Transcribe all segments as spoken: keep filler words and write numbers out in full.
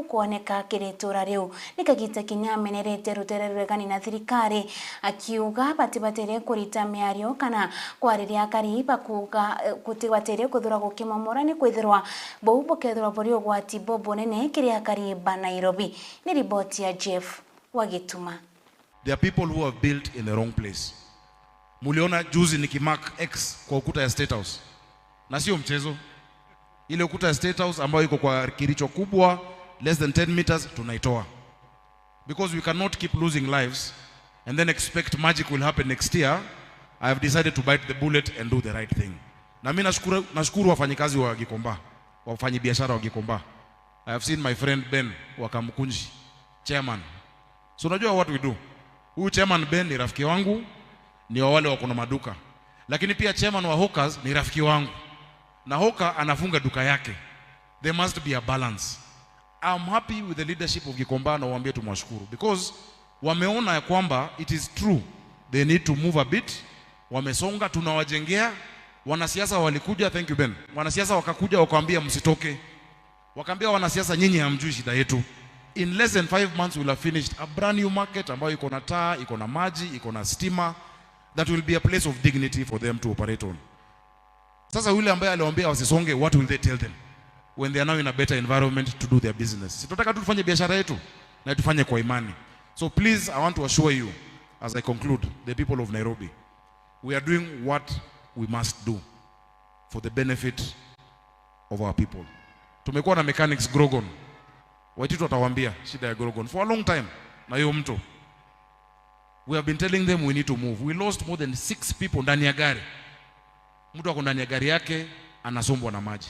kwoneka kiri itura riu. Ni kagita kinya amenerete rutere ruregani na thirikari, akiuga batibatere kurita miario kana kwariria akari bakuuga, eh, gutibatere kwithirwa gukimomora ni kwithirwa buu bukethirwa buri ugwati bubunene kiri akari ba Nairobi. Ni riboti ya Jeff wa Gituma. There are people who have built in the wrong place. Muliona juzi nikimark X kwa ukuta ya State House. Na sio mchezo. Ile ukuta ya State House ambayo iko kwa Kericho kubwa, less than ten meters, tunaitoa. Because we cannot keep losing lives and then expect magic will happen next year. I have decided to bite the bullet and do the right thing. Na mimi nashukuru, nashukuru wafanyikazi wa Gikomba, wafanyi biashara wa Gikomba. I have seen my friend Ben wa Kamukunji, chairman. So unajua what we do? Huyu chairman Ben ni rafiki wangu, ni wa wale wako na maduka. Lakini pia chairman wa hawkers ni rafiki wangu. Na hawker anafunga duka yake. There must be a balance. I'm happy with the leadership of Gikomba na waambie tumwashukuru because wameona ya kwamba it is true. They need to move a bit. Wamesonga, tunawajengea. Wanasiasa walikuja, thank you Ben. Wanasiasa wakakuja wakawaambia msitoke. Wakaambia wanasiasa, "Nyinyi hamjui shida yetu." In less than five months we'll have finished a brand new market ambayo iko na taa, iko na maji, iko na stima, that will be a place of dignity for them to operate on. Sasa yule ambaye aliwaambia wasisonge, what will they tell them when they are now in a better environment to do their business? Si tunataka tu tufanye biashara yetu na tufanye kwa imani. So please, I want to assure you, as I conclude, the people of Nairobi, we are doing what we must do for the benefit of our people. Tumekuwa na mechanics Grogon. Waititu atawaambia shida ya Grogon for a long time na hiyo mto. We have been telling them we need to move. We lost more than six people ndani ya gari. Mtu ako ndani ya gari yake anasombwa na maji.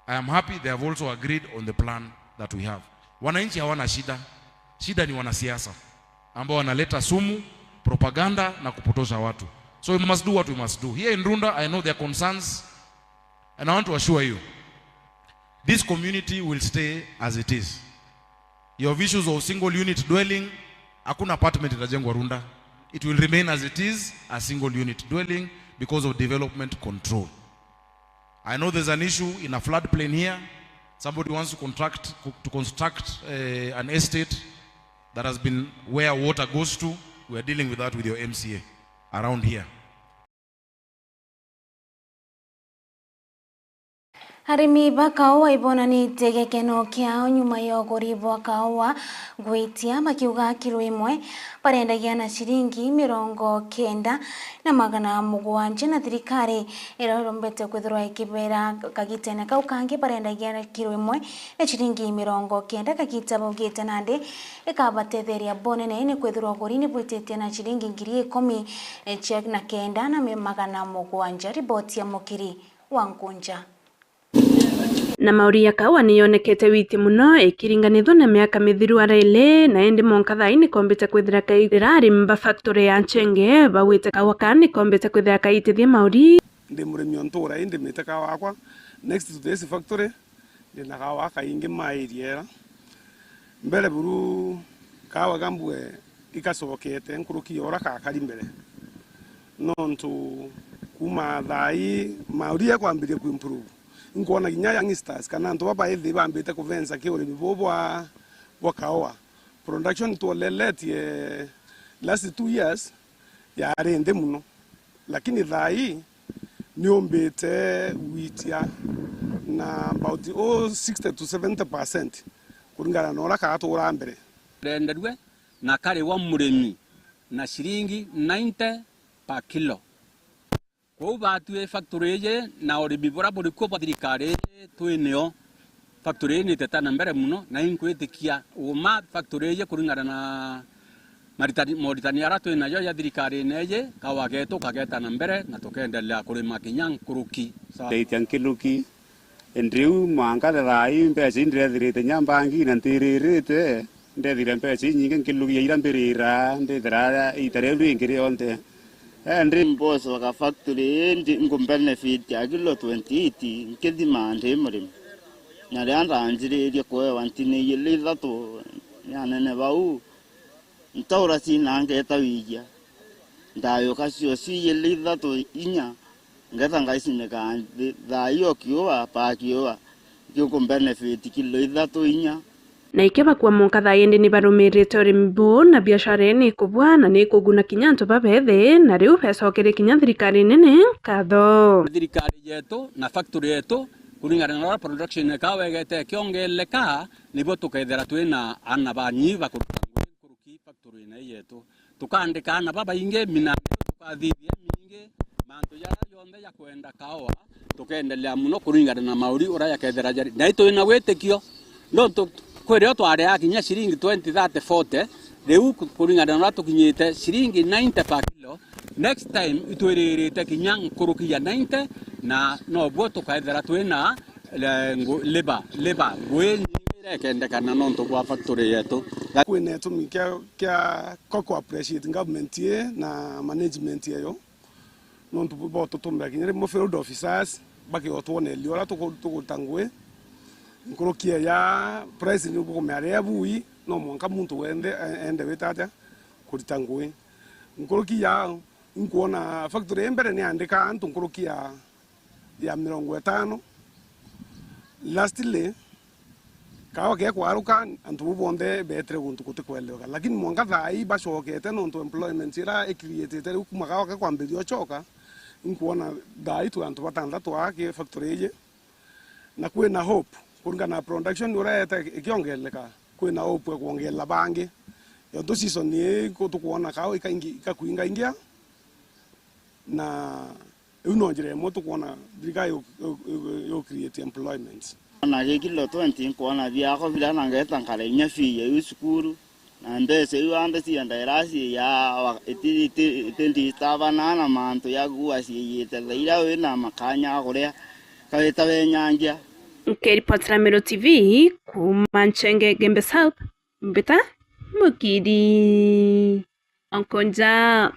I am happy they have also agreed on the plan that we have. Wananchi hawana shida. Shida ni wanasiasa ambao wanaleta sumu, propaganda na kupotosha watu. So we must do what we must do. Here in Runda, I know there are concerns and I want to assure you, this community will stay as it is. Your issues of single unit dwelling, hakuna apartment itajengwa Runda. It will remain as it is, a single unit dwelling because of development control. I know there's an issue in a floodplain here. Somebody wants to contract, to construct, eh, an estate that has been where water goes to. We are dealing with that with your M C A around here. Arimi ba kaua ibonanitie gikeno kiao nyuma ya uguri bwa kaua gwitia, bakiuga kilo imwe barendagia na ciringi mirongo kenda na magana mugwanja, na thirikari iria irombete kwithirwa ikibera kagitene kau kangi barendagia na kilo imwe na ciringi mirongo kenda, kagita baugite nandi ikabatetheria bonene ni kwithirwa uguri ni bwititie na ciringi ngiri ikumi na kenda na magana mugwanja. Riboti ya Mukiri wa Nkunja. Na mauri ya kaua ni yonekete witi muno ikiringanithwa na miaka mithiru araili, na indi mwanka thaa ii ni kombite kwithira kaitira arimi ba factory ya Nchenge bauite kaua kaa ni kombite kwithira kaitithia mauri. Ndi murimi o ntura ii ndimite kaua wakwa next to this factory. Ndi na kaua kaingi ma area era. Mbere buru kaua gambue ikacokete nkuruki ya uria kakari mbere. Nontu kuuma thaa ii mauri yakwambiria kuimprove. Inkwona kinya youngsters kana antu baba ithi bambite kuvensa ki urimi buu bwa, bwa kaua. Production twoleletie last two years yari nthi muno, lakini thaa ii niumbite gwitia na about, oh, sixty to seventy percent kuringana na uria katura mbere. Renderue na kariwa murimi na ciringi ninety per kilo. Kwou batwi factory iji na urimi buria buri kuo bwa thirikari iji twi nio, factory iji ni itete na mbere muno, na inkwitikia uma factory iji kuringana na maritani, moritani aria twi najo ja thirikari iji, kaua getu kageta na mbere na tukendelea kurima kinya nkuruki. Sa- Ndaitia nkiluki, indi riu mwanka thaa ii mbeca indirethirite nya mbangi na ntiririte. Ndethire mbeca inyingi nkilugia iria mbirira, ndithira iita riu ringi rionthe. Indi mbocoka factory ii ndi-, nkubenefit a kilo twenty eight, nkithima ndi murimi. Na riria ndanjiririe kuewa ntini ijiri ithatu ni anene bau, ntaura cina ngeta wigia. Ndayuka cio cijiri ithatu inya, ngeta ngaicinika nthi, thaa ii o kiua, paa kiua. Giuku benefit kilo ithatu inya. Na ikibakua mwanka thaa indi ni barumirite urimi buu na biashara ii ni ikubua na ni ikuguna kinya antu babethe, na riu becokerie kinya thirikari nene nkatho. Thirikari yetu na factory yetu, kuringana na uria production ya kawa igete ikiongeleka, nibo tukethira twina aana banyi bakuruta ngugi nkuruki factory ina ii yetu. Tukaandika aana babaingi, minango tukathithia imingi, mantu jaria jonthe ja kwenda kaoa, tukeendelea mono kuringana na mauri uria jakethira jari. Na itwina witikio, nontu kwi rio twariaga kinya ciringi twenty, thirty, forty, riu ku-, kuringana na uria tukinyite ciringi ninety per kilo, next time itwiririte kinya nkuruki ya ninety, na nobuo tukaethira twina le-, ngu-, labour, labour, ngui nyingi iria ikendekana nontu bwa factory yetu. Kwina gitumi kia, kia, kwa ku appreciate government ii na management yayo, nontu bo-, botutumbira kinya rimwe field officers bakigotwoneria uria tuku-, tukuruta ngui. Nkuruki ya price ni bukumea ria bui, no mwanka muntu wenthe e-, ende wita atia kurita ngui. Nkuruki ya, inkwona factory ii mbere niandika antu nkuruki ya ya mirongo itano. Lastly, kawa gekwaruka, antu bau bonthe beetire guntu gutikwelewa, lakini mwanka thaa ii bacokete, nontu employment iria icreatite riu kuma kawa gekwambiria ucoka, inkwona thaa ii twi antu batantatu aa ki factory iji, na kwina hope, kuringana na production uria yete ikiongeleka, kwina hope ya kwongelela bangi, yontu season ii ku-, tukwona kawa ikaingi-, ikakuingaingia, na iu no njira imwe tukwona thirikari yu-, yu-, yu-, yu create employment. Na gi kilo twenty nkwona biako biria na ngeta nkara inya fee ya iu cukuru, na mbeca iu ande cienda irasi ya wa-, iti, iti, iti disturb na mantu ya kuua ciiyite thaa iria wina makanya ya kuria, kawita wenyangia. Nkiripotera Meru T V kuuma Nchenge Gembe South, Mbita Mukiri Onkonja.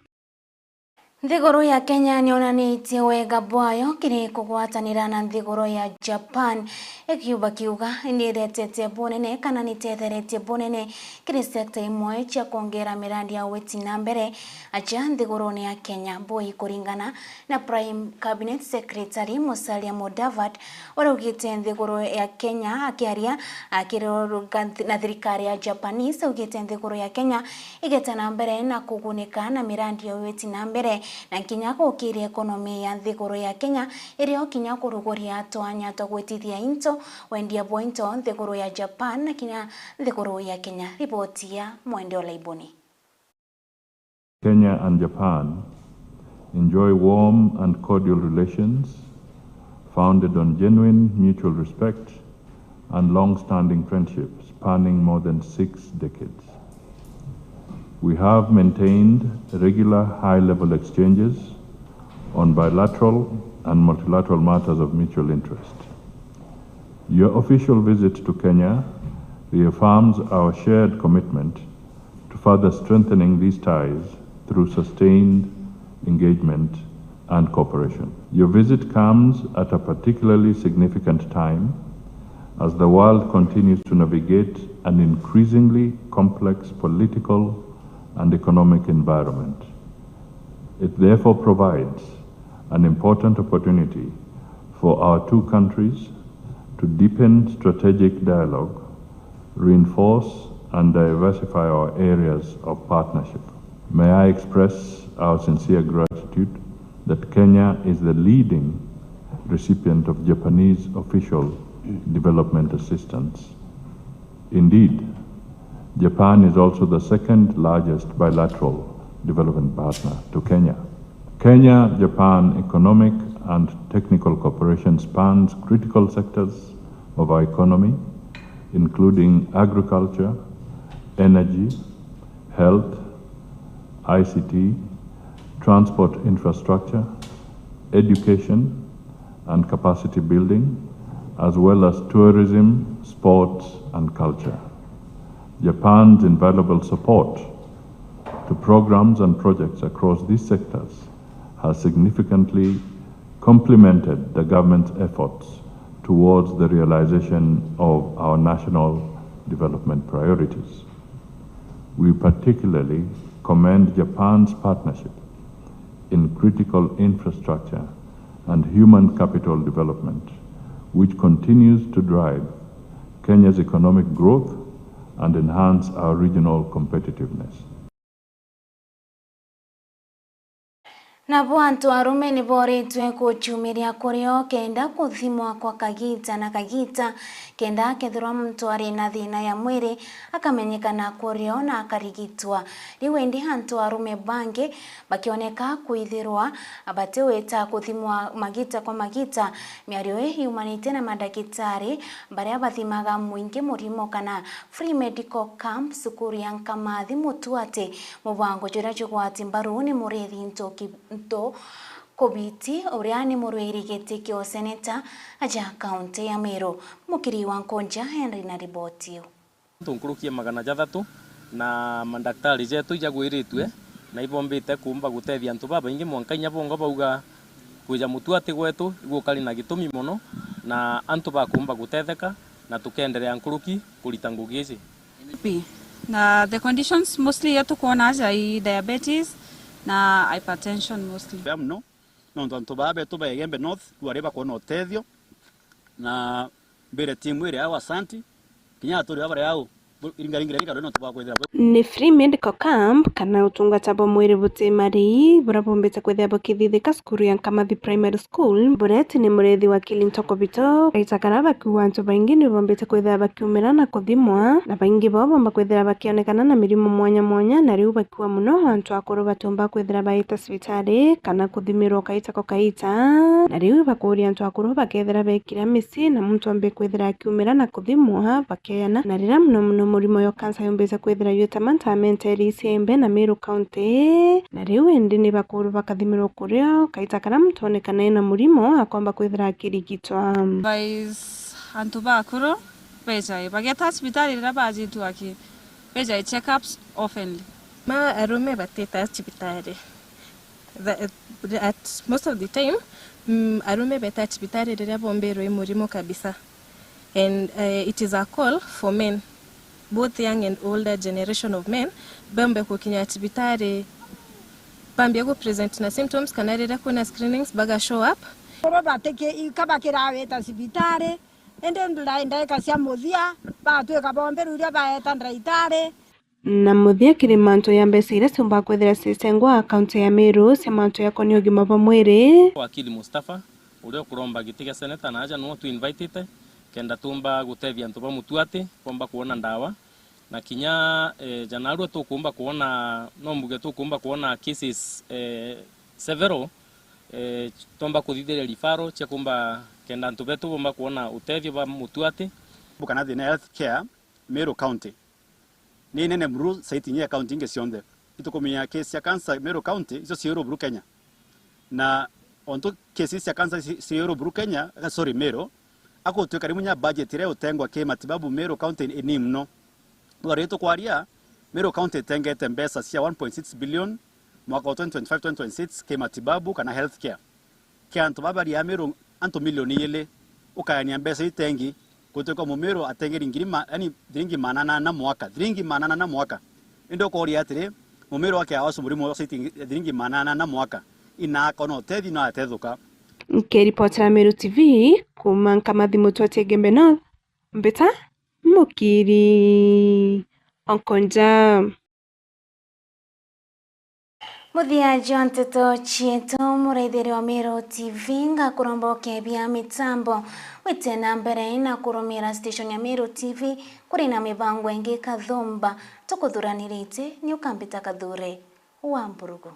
Nthiguru ya Kenya niyonanitie wega bwayo kiri kugwatanira na nthiguru ya Japan, ikiuga kiuga niiretete bunene kana nitetheretie bunene kiri sekta imwe cia kwongera mirandi ya witi na mbere aja nthigurune ya Kenya. Bui kuringana na Prime Cabinet Secretary Musalia Mudavadi, uria augite nthiguru ya Kenya, akiaria akirorunga na thirikari ya Japanese, augite nthiguru ya Kenya igete na mbere na kugunika na mirandi ya witi na mbere, na kinya gukiria ekonomi ya nthiguru ya Kenya, irio kinya kuruguria twanya twa gwitithia into, wendia bwa into nthiguru ya Japan na kinya nthiguru ya Kenya. Riboti ya Mwende Olaiboni. Kenya and Japan enjoy warm and cordial relations founded on genuine mutual respect and long-standing friendship spanning more than six decades. We have maintained regular high-level exchanges on bilateral and multilateral matters of mutual interest. Your official visit to Kenya reaffirms our shared commitment to further strengthening these ties through sustained engagement and cooperation. Your visit comes at a particularly significant time as the world continues to navigate an increasingly complex political and economic environment. It therefore provides an important opportunity for our two countries to deepen strategic dialogue, reinforce and diversify our areas of partnership. May I express our sincere gratitude that Kenya is the leading recipient of Japanese official development assistance. Indeed, Japan is also the second largest bilateral development partner to Kenya. Kenya-Japan economic and technical cooperation spans critical sectors of our economy, including agriculture, energy, health, I C T, transport infrastructure, education, and capacity building, as well as tourism, sports, and culture. Japan's invaluable support to programs and projects across these sectors has significantly complemented the government's efforts towards the realization of our national development priorities. We particularly commend Japan's partnership in critical infrastructure and human capital development, which continues to drive Kenya's economic growth and enhance our regional competitiveness. Nabo antu arume ni boritwe kuchumiria kurio kenda kuthimwa kwa kagita na kagita, kenda akethirwa muntu ari na thina ya mwiri akamenyekana kurio na akarigitwa. Riu indi antu arume bangi bakioneka kwithirwa batiwita kuthimwa magita kwa magita. Miario ii yumanite na madagitari baria bathimaga mwingi murimo kana free medical camp cukuru ya Nkamathi Mutuati. Mubango juria jugwati mbaru ni Murithi Nto Ki-, Nto Kobiti, uria ni murwiri giti kia useneta aja kaunti ya Meru. Mukiri wa Nkonja Henry na riboti iu. Antu nkuruki ya magana jathatu na mandaktari jetu ijagwiritue na ibombite kuumba gutethia antu babaingi, mwanka inya bongo bauga kwija Mutuati gwetu igukari na gitumi mono, na antu bakuumba gutetheka na tukenderea nkuruki kurita ngugi iji. Pi. Na the conditions mostly ya tukwona aja i diabetes na hypertension mostly. Bea mono, nontu antu baa betu ba Igembe North riu ari bakwona utethio, na mbire timu iria au asanti, kinya aturi baa bari au, iringaringira iringa nontu bwa kwithira bau. Ni free medical camp kana utungata bwa mwiri buti marei buria bumbite kwithira bukithithika cukuru ya Nkamathi Primary School, Bureti ni murethi wa Kilinto Kobito. Kaita karia bakiuga antu baingi ni bombite kwithira bakiumira na kuthimwa, na baingi bao bomba kwithira bakionekana na mirimo mwanya mwanya, na riu bakiuga mono antu akuru batiumba kwithira baita cibitari kana kuthimirwa kaita ko kaita. Na riu ibakuria antu akuru bakethira bekira micii na muntu ambe kwithira akiumira na kuthimwa, bakeana na riria mono mono murimo yo kansa yumbite kwithira yuitama ntamenta iri iciembe na Meru County. Na riu indi ni bakurwa bakathimirwa kurio, kaita karia muntu onekana ena murimo akomba kwithira akirigitwa. Advise antu bakuru bejae bageta cibitari riria bajitwa ki, bejae check-ups oftenly. Ma arume batita cibitari. The, at most of the time, mm, arume beta cibitari riria bombirwe i murimo kabisa. And, eh, it is a call for men, both young and older generation of men, bambe gukinya cibitari, bambia gu present na symptoms, kana riria kwina screenings, baga show up. Koro batiki-, ika bakirawita cibitari, indi ndai-, ndaika cia muthia, batwika bombiru iria baeta ndaitari. Na muthia kiri mantu ya mbeca iria ciumba kwithira cicengwa akaunti ya Meru cia mantu yakonia ugima bwa mwiri. Wakili Mustafa, uria ukuromba giti gia seneta na aja nwo tu invitite, kenda tumba gutethia antu ba Mutuati bomba kwona ndawa. Na kinya, eh, ja narua tukumba kwona, no mbuge tukumba kwona cases, eh, several, eh, tomba kuthithiria referral cia kumba kenda antu betu bomba kwona utethio ba Mutuati. Kana thina ya health care Meru County ni nene buru saiti inya ya county ingi cionthe. Itukumenya case cia cancer Meru County, icio ciuru buru Kenya. Na ontu cases cia cancer ci-, ciuru buru Kenya, eh, sorry, Meru, agutwika rimwe nya budget iria utengwa ki matibabu Meru County ni nini mono. Riu riria tukwaria, Meru County itengete mbeca cia one point six billion mwaka wa twenty twenty-five twenty twenty-six ki matibabu kana health care. Kia antu baba baria Meru, antu milioni ili, ukayania mbeca itengi, gutwika Mumiru atengeri ngiri ma-, yani thiringi maana ana na mwaka, thiringi maana ana na mwaka. Indi ukoria atiri, Mumiru akiawa murimo wa saiti thiringi maana ana na mwaka, ina akona utethio na atethuka. Nkiripotera Meru T V kuma Nkamathi Mutuati Igembe North, mbita Mukiri Okonja. Muthia jwa nteto cietu, muraithiri wa Meru T V, ngakuromba ukebia mitambo wite na mbere na kurumira station ya Meru T V kuri na mibango ingi kathumba tukuthuranirite. Ni ukambita Kathure wa Mburugu.